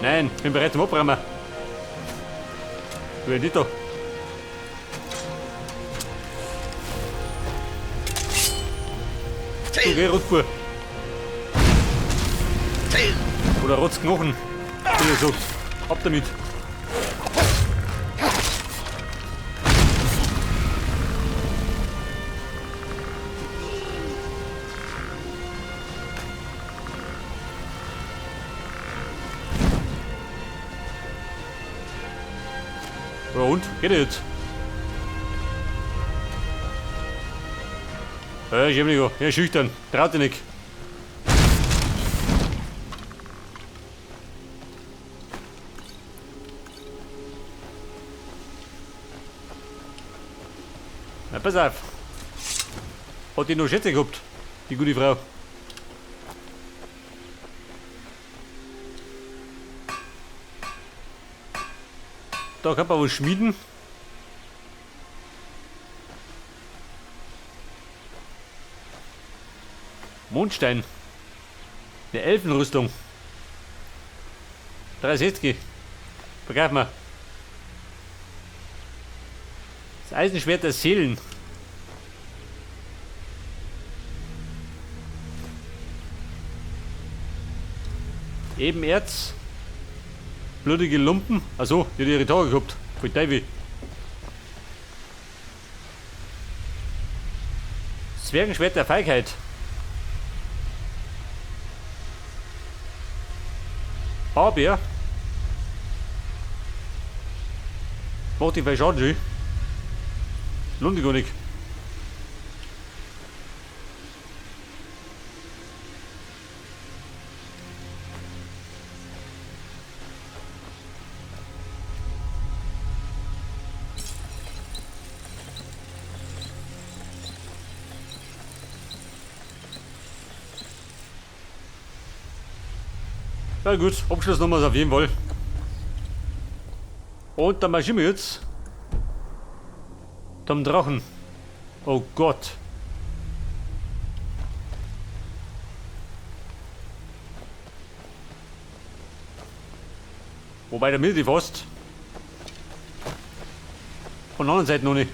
Nein, bin bereit zum Abräumen. Du, Dito. Du, geh, Rotzbur. Oder Rotzknochen. Wie ihr sagt. Ab damit. Ja und? Geht jetzt? Ja, ich hab nicht, ja, schüchtern. Traut dich nicht. Na, pass auf. Hat die noch Schätze gehabt, die gute Frau. Da kann man was schmieden. Mondstein. Eine Elfenrüstung. 63. Verkaufen wir. Das Eisenschwert der Seelen. Ebenerz. Blutige Lumpen. Achso, die hat ihre Tage gehabt. Voll Teufel. Zwergenschwert der Feigheit. Aber. Macht die Schaden schon. Lohnt sich gar nicht. Na gut, Abschluss haben wir es auf jeden Fall. Und dann marschieren wir jetzt zum Drachen. Oh Gott. Wobei, da bin ich fast. Von der anderen Seite noch nicht.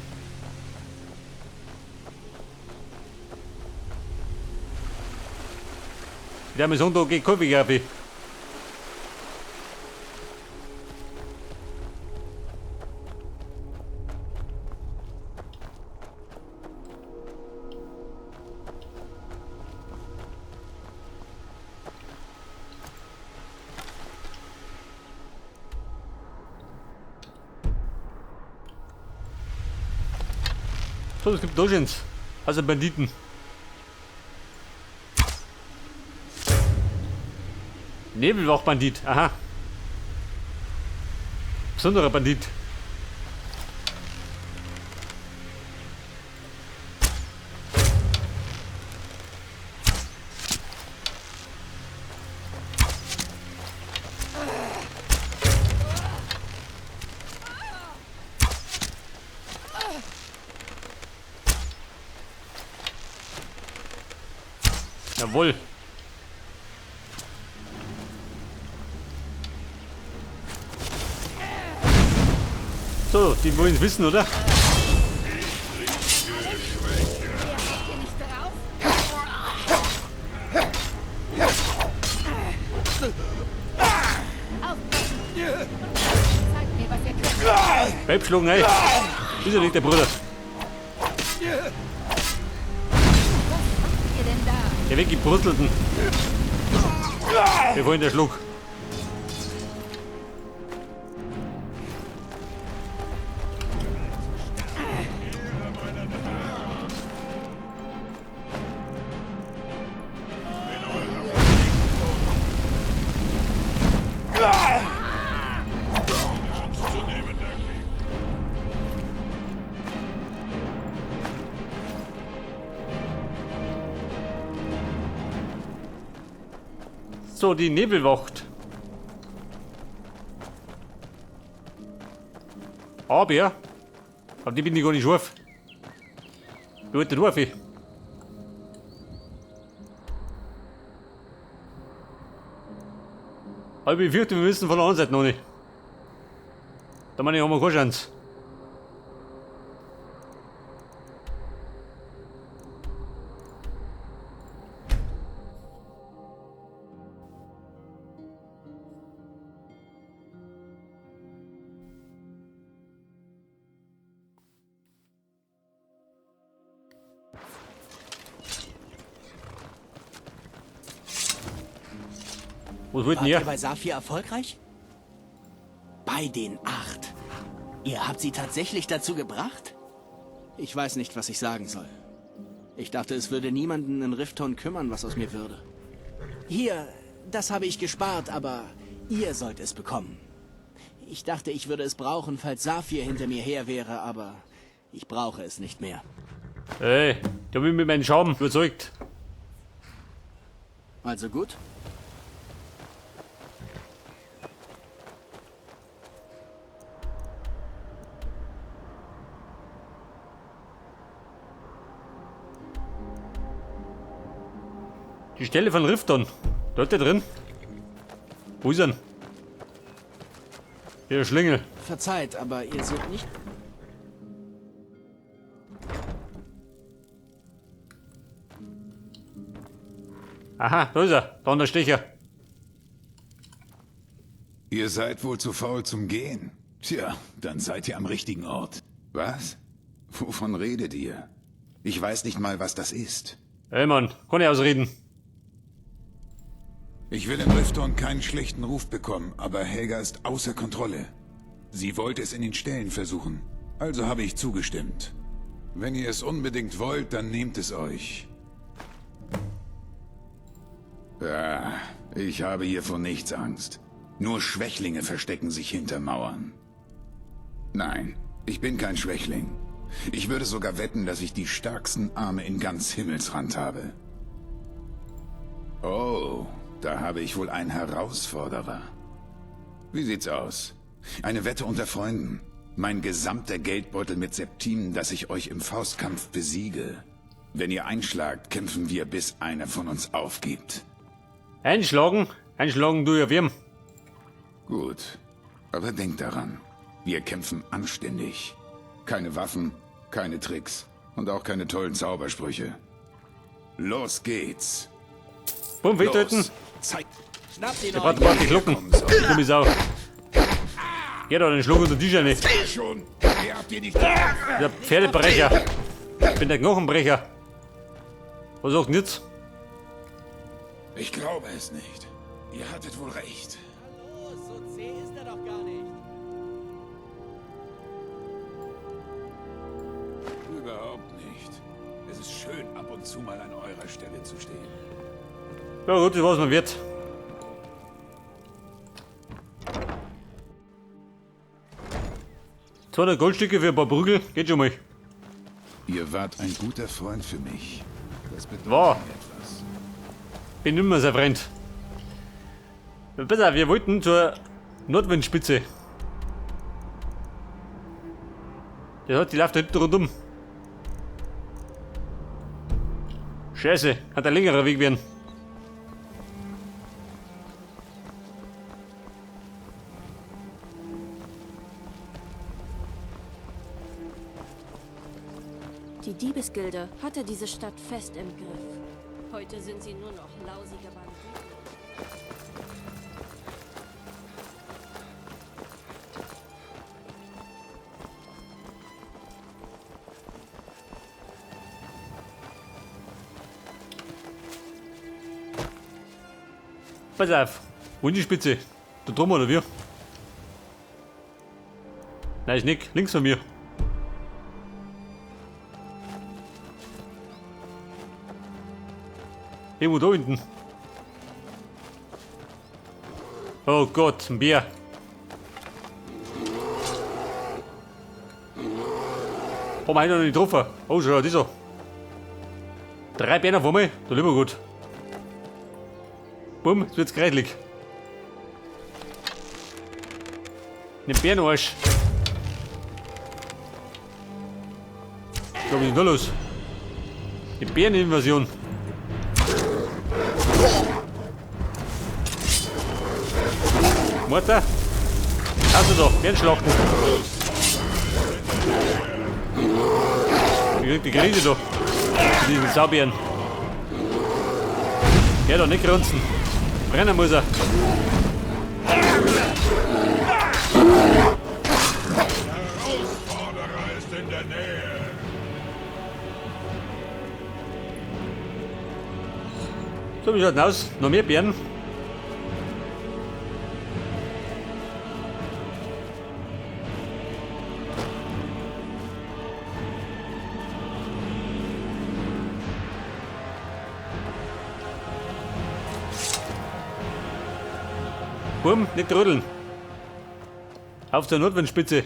Ich werde mir sagen, da geht kein Weg auf. So, es gibt Dojins. Also Banditen. Nebelwachbandit, aha. Besonderer Bandit. Jawohl. So, die wollen es wissen, oder? Weibschlungen, ey. Ist ja nicht der Bruder. Der weggebruttelten. Wir wollen der Schluck. So, die Nebelwacht. Aber, auf die bin ich gar nicht scharf. Wie alt der Dorf? Aber ich befürchte, wir müssen von der anderen Seite noch nicht. Da meine ich, haben wir keine Chance. Was wollt denn Wart ihr? ihr bei Saphir erfolgreich? Bei den 8. Ihr habt sie tatsächlich dazu gebracht? Ich weiß nicht, was ich sagen soll. Ich dachte, es würde niemanden in Rifton kümmern, was aus mir würde. Hier, das habe ich gespart, aber ihr sollt es bekommen. Ich dachte, ich würde es brauchen, falls Saphir hinter mir her wäre, aber ich brauche es nicht mehr. Ey, da bin ich mit meinem Schaum überzeugt. Also gut. Die Stelle von Rifton. Da ist der drin. Wo ist er denn? Hier, Schlingel. Verzeiht, aber ihr sucht nicht... Aha, da ist er. Da der Stecher. Ihr seid wohl zu faul zum Gehen. Tja, dann seid ihr am richtigen Ort. Was? Wovon redet ihr? Ich weiß nicht mal, was das ist. Ey Mann, kann ich ausreden. Ich will in Rifton keinen schlechten Ruf bekommen, aber Helga ist außer Kontrolle. Sie wollte es in den Ställen versuchen, also habe ich zugestimmt. Wenn ihr es unbedingt wollt, dann nehmt es euch. Ah, ich habe hier vor nichts Angst. Nur Schwächlinge verstecken sich hinter Mauern. Nein, ich bin kein Schwächling. Ich würde sogar wetten, dass ich die stärksten Arme in ganz Himmelsrand habe. Oh, da habe ich wohl einen Herausforderer. Wie sieht's aus? Eine Wette unter Freunden. Mein gesamter Geldbeutel mit Septimen, dass ich euch im Faustkampf besiege. Wenn ihr einschlagt, kämpfen wir, bis einer von uns aufgibt. Einschlagen? Einschlagen du ja wem? Gut, aber denkt daran, wir kämpfen anständig. Keine Waffen, keine Tricks und auch keine tollen Zaubersprüche. Los geht's. Bumm, wehtöten. Zeigt. Schnappt ihn Der euch! braucht die Glocken. Dumme Sau. Geh doch, den Schlag unter den Tisch rein. Schon. Ihr habt ihr nicht. Der Pferdebrecher. Ich bin der Knochenbrecher. Was sagt denn jetzt? Ich glaube es nicht. Ihr hattet wohl recht. Los, so zäh ist er doch gar nicht. Überhaupt nicht. Es ist schön, ab und zu mal an eurer Stelle zu stehen. Ja gut, das war's mir wert. 200 Goldstücke für ein paar Prügel, geht schon mal. Ihr wart ein guter Freund für mich. Das bedeutet War. mir etwas. Bin nimmer sein Freund. Besser, wir wollten zur Nordwindspitze. Der hat die läuft da hinten rundum. Scheiße, hat ein längerer Weg werden. Die Diebesgilde hatte diese Stadt fest im Griff. Heute sind sie nur noch lausige Banditen. Pass auf, wo ist die Spitze? Da drüben oder wie? Nein, ist nicht. Links von mir. Irgendwo da hinten. Oh Gott, ein Bär. Haben wir einen noch nicht getroffen? Oh, schau, das ist er. 3 Bären auf einmal, da lieber gut. Bumm, jetzt wird's kreidelig. Den Bärenarsch. Was ist denn da los? Die Bäreninvasion. Mutter? Also doch, Bärenschlachten. Ich krieg die Krise doch. Mit diesen Saubären. Ja, doch nicht grunzen. Brennen muss er. Herausforderer ist in der Nähe. So, wie schaut denn aus? Noch mehr Bären? Bumm, nicht rütteln. Auf zur Nordwindspitze.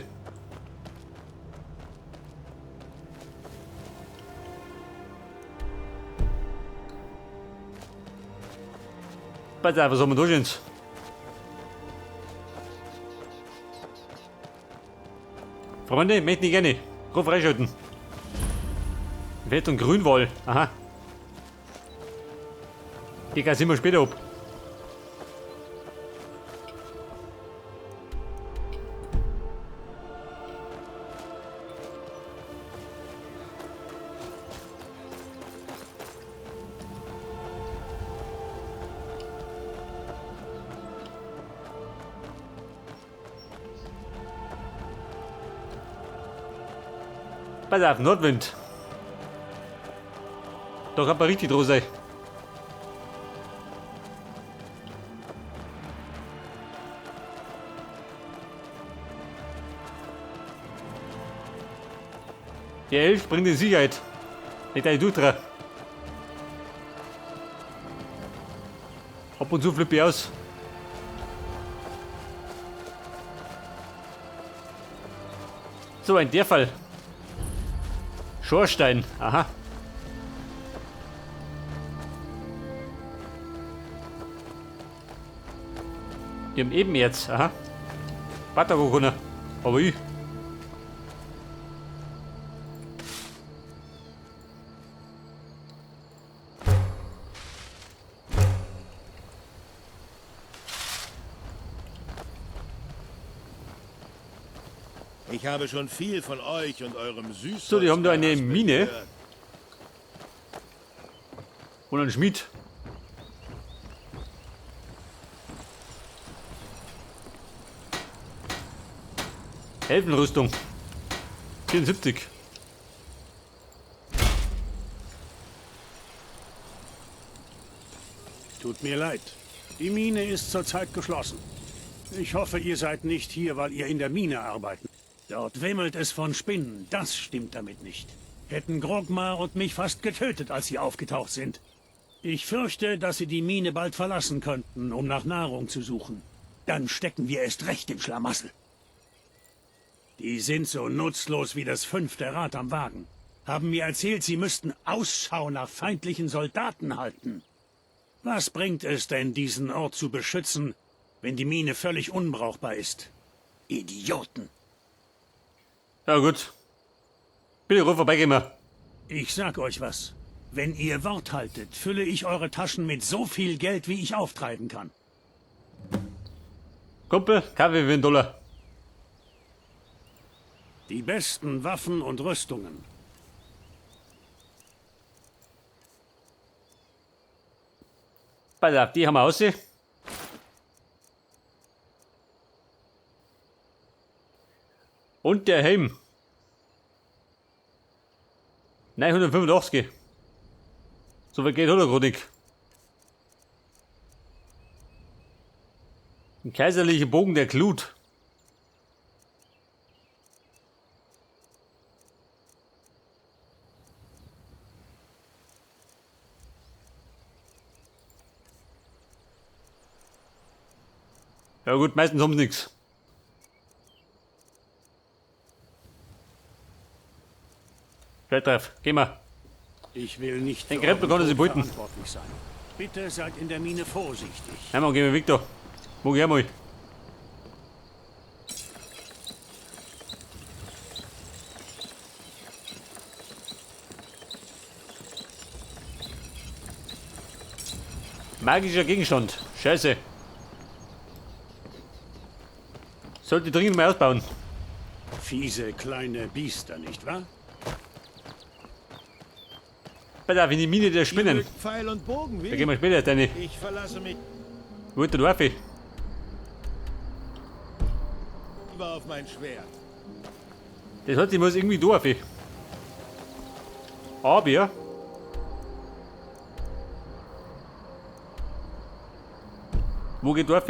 Pass auf, was haben wir da schon? Freunde, möchte ich gerne. Ruf freischalten. Wett und Grünwall. Aha. Die kann immer später ab. Pass auf, Nordwind. Da kann man richtig drauf sein. Der Elf bringt die Sicherheit. Nicht eine Dutra. Ab und zu flippe ich aus. So, in der Fall. Schornstein, aha. Die haben eben jetzt, aha. Patagoner. Aber ich. Ich habe schon viel von euch und eurem Süßholz. So, die haben da eine Mine. Und einen Schmied. Elfenrüstung. 74. Tut mir leid. Die Mine ist zurzeit geschlossen. Ich hoffe, ihr seid nicht hier, weil ihr in der Mine arbeitet. Dort wimmelt es von Spinnen. Das stimmt damit nicht. Hätten Grogmar und mich fast getötet, als sie aufgetaucht sind. Ich fürchte, dass sie die Mine bald verlassen könnten, um nach Nahrung zu suchen. Dann stecken wir erst recht im Schlamassel. Die sind so nutzlos wie das 5. Rad am Wagen. Haben mir erzählt, sie müssten Ausschau nach feindlichen Soldaten halten. Was bringt es denn, diesen Ort zu beschützen, wenn die Mine völlig unbrauchbar ist? Idioten! Ja gut. Bitte ruf vorbeigehen wir. Ich sag euch was. Wenn ihr Wort haltet, fülle ich eure Taschen mit so viel Geld, wie ich auftreiben kann. Kumpel, Kaffee für einen Dollar. Die besten Waffen und Rüstungen. Pass auf, die haben wir aussehen. Und der Helm. 985. So viel Geld hat er gerade nicht. Ein kaiserlicher Bogen der Glut. Ja gut, meistens haben sie nix. Geld drauf, geh mal. Ich will nicht Den für Krempel euren konnte sie Tod beuten. verantwortlich sein. Bitte seid in der Mine vorsichtig. Einmal gehen wir weg da. Wo geh mal? Magischer Gegenstand. Scheiße. Sollte ich dringend mal ausbauen. Fiese kleine Biester, nicht wahr? Pass auf, in die Mine der Ihr Spinnen. mögt Pfeil und Bogen, wie? Da gehen wir später erst rein. Ich verlasse mich Wo ist der Dorf? lieber auf mein Schwert. Das hat sich muss irgendwie Dorf. Aber. Wo geht Dorf?